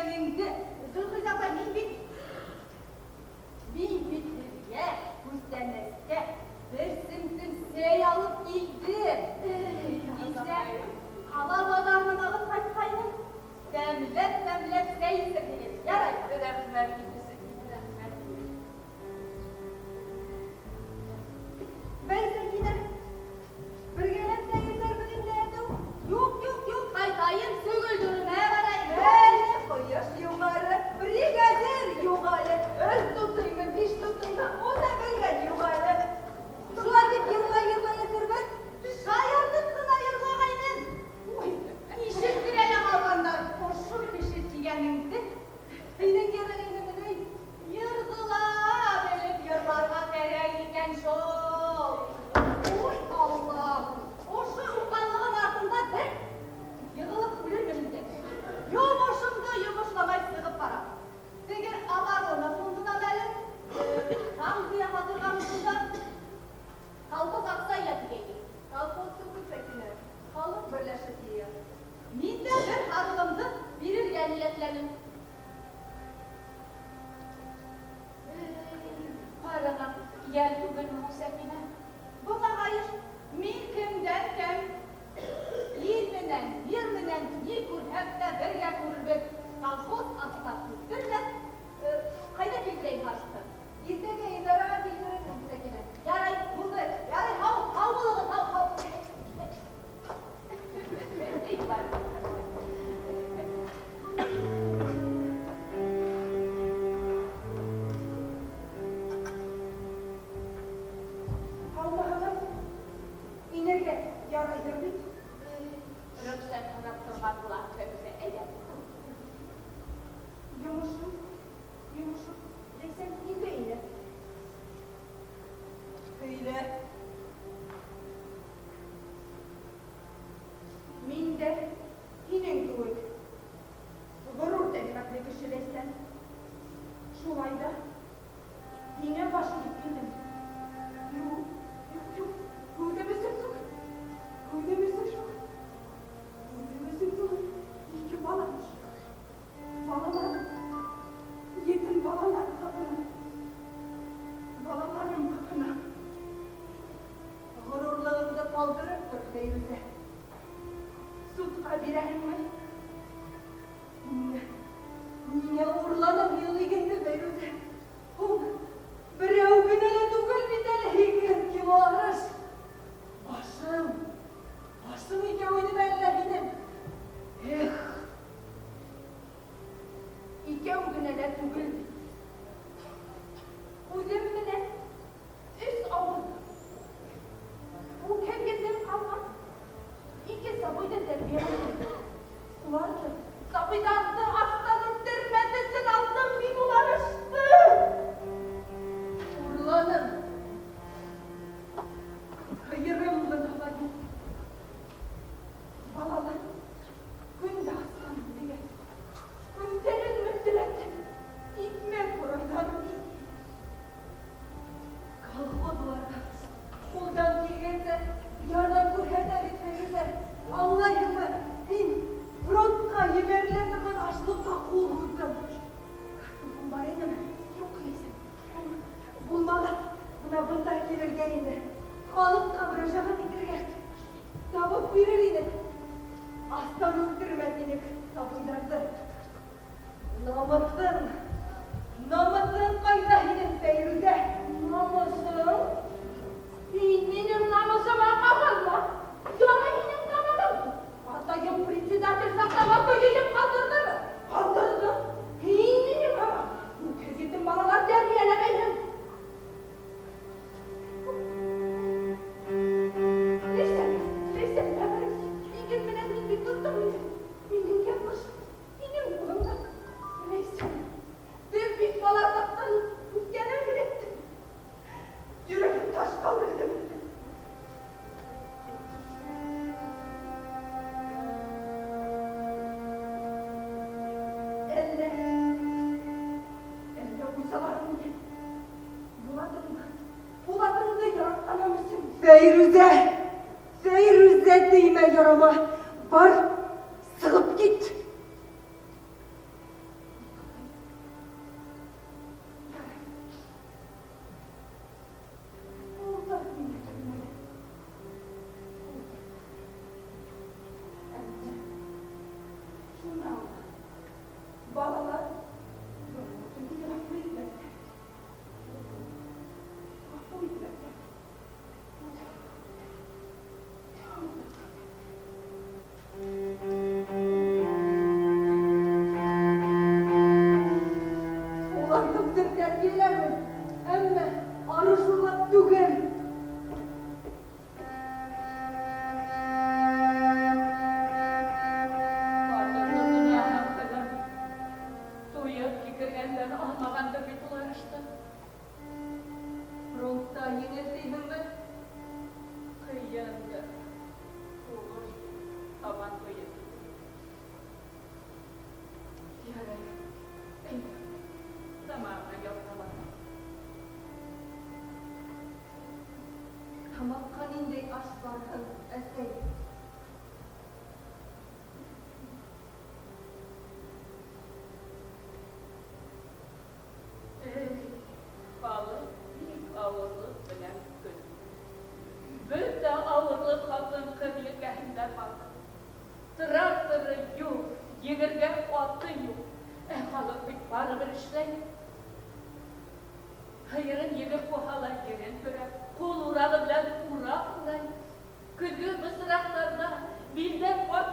тигәнеңде. Зөлхизә апай, мин бит Мин бит һеҙгә күстәнәскә бер семтем сәй алып килдем. Кисә ҡала баҙарынан алып ҡайтҡайным. Тәмләп-тәмләп сәй эсерһегеҙ. Ярай. Рәхмәт инде, Сәкинә, рәхмәт инде. Бәй, Сәкинә, бергәләп сәй эсәрбеҙ инде, әтеү. Юҡ, юҡ, юҡ, ҡайтайым, сөгөлдөрөмә барайым. Әле ҡояш юғары, бригадир юҡ әле. Өс тотыймы, биш тотыймы, уны белгән юҡ әле. Шулай дип йырлай-йырлай эсербеҙ. Шаяртып ҡына йырлағайным. Уй, ишеттерә лә ҡалғандар ошо кеше тигәнеңде. Һинең йырың инеме ни? Йырҙы ла белеп йырларға кәрәк икән шул. Уй, Аллам, ошо уңғанлығым артында бер йығылып үлермен инде. Йомошомдо йомошламай сығып барам. Теге оборона фондынан әле танкы яһатырғамы шунда. Колхоз аҡса йыя тигәйне. Колхоз түгел, Сәкинә, халыҡ берләшеп йыя. Мин дә бер һарығымды бирергә ниәтләнем. Эй, ҡараңа, йәл түгелме һуң, Сәкинә? Бына һайыш, мин кемдән кәм? Ил менән, ер менән ни күрһәк тә бергә күрербеҙ. Колхоз аҡса үҫтермәҫ. Ҡайҙа килтерәйем һарыҡты? Иртәгә идараға килтерерһең, Сәкинә. Ярай, булды. Ярай, һау, һау булығыҙ, һау, һау. Эй, бар. Һаумыһығыҙ? Инергә ярайҙыр бит? Рөхсәт һорап торған була, Фәүзә, әйҙә. Йомошом, йомошом, Ләйсән ниндәй ине? Һөйлә. Мин дә һинең кеүек ғорур тәбиғәтле кеше, Ләйсән. Шулай ҙа һиңә баш эйеп килдем. Юҡ, юҡ, юҡ, үҙем өсөн түгел. Үҙем өсөн түгел. Үҙем өсөн түгел. Ике балам. Балаларым. Етем балалар хаҡына. Балаларым хаҡына. Ғорурлығыңды ҡалдырып тор, Фәйрүзә. Судҡа бирәһеңме? Ниңә, ниңә урланың һин ул игенне, Фәйрүзә? Һуң, берәү генә лә түгел бит әле 8 кило арыш. Башың, башың икәү инеме әллә һинең? Эх, икәү генә лә түгел бит. Үҙем менән өс ауыл. Үкһеҙ ҡалған ике сабыйҙы тәрбиәләнем. Уларҙы, сабыйҙарҙы астан үлтермәҫ өсөн алдым мин ул арышты. Урланым. Һыйырым ғына ла юҡ. Балалар көн дә астан үлегән. Күҙҙәрен мөлдөрәтеп, икмәк һорайҙар. Колхоз уларға ҡулдан килгәнсә ярҙам күрһәтә бит, Фәйрүзә. Аңлайһыңмы, мин фронтҡа ебәрелә торған ашлыҡҡа ҡул һуҙҙым. Картуфым бар инеме? Юҡ, Ләйсән. Булмағас, бына бында килергә инде. Халыҡҡа мөрәжәғәт итергә. Табып бирер инек. Астан үлтермәҫ инек сабыйҙарҙы. Намыҫың, намыҫың ҡайҙа һинең, Фәйрүзә? Намыҫың? Һин минең намыҫыма ҡағылма. Ярай һинең тамағың туҡ. Атайың председатель саҡта баҡы йыйып ҡалдырҙымы? Ҡалдырҙы. Һин минең һымаҡ үкһеҙ етем балалар тәрбиәләмәйһең. Ләйсән, Ләйсән, бәгырем, иген менән мин бит тоттом инде. Минең яҙмыш һинең ҡулыңда. Ләйсән, беҙ бит бала саҡтан үҫкәнен белеп, йөрәгем ташҡа әүерелде. Әллә, әллә уйсаларың мине, Булатыңды, Булатыңды яратҡаным өсөн. Фәйрүзә, Фәйрүзә, теймә ярама, бар, сығып кит. Һабан туе. Ярай, әйҙә, тамағыңа ялҡалан. Тамаҡҡа ниндәй аш барһын, әсәй? Эй, халыҡ бик ауырлыҡ менән көн. Бөтә ауырлыҡ ҡатын-ҡыҙ елкәһендә ҡалды. Тракторы юҡ, егергә аты юҡ. Ә халыҡ бит барыбер эшләй. Һыйырын егеп ҡуһа ла ерен һөрә, ҡул урағы белән ураҡ урай. Көҙгө бысраҡтарҙа билдән ат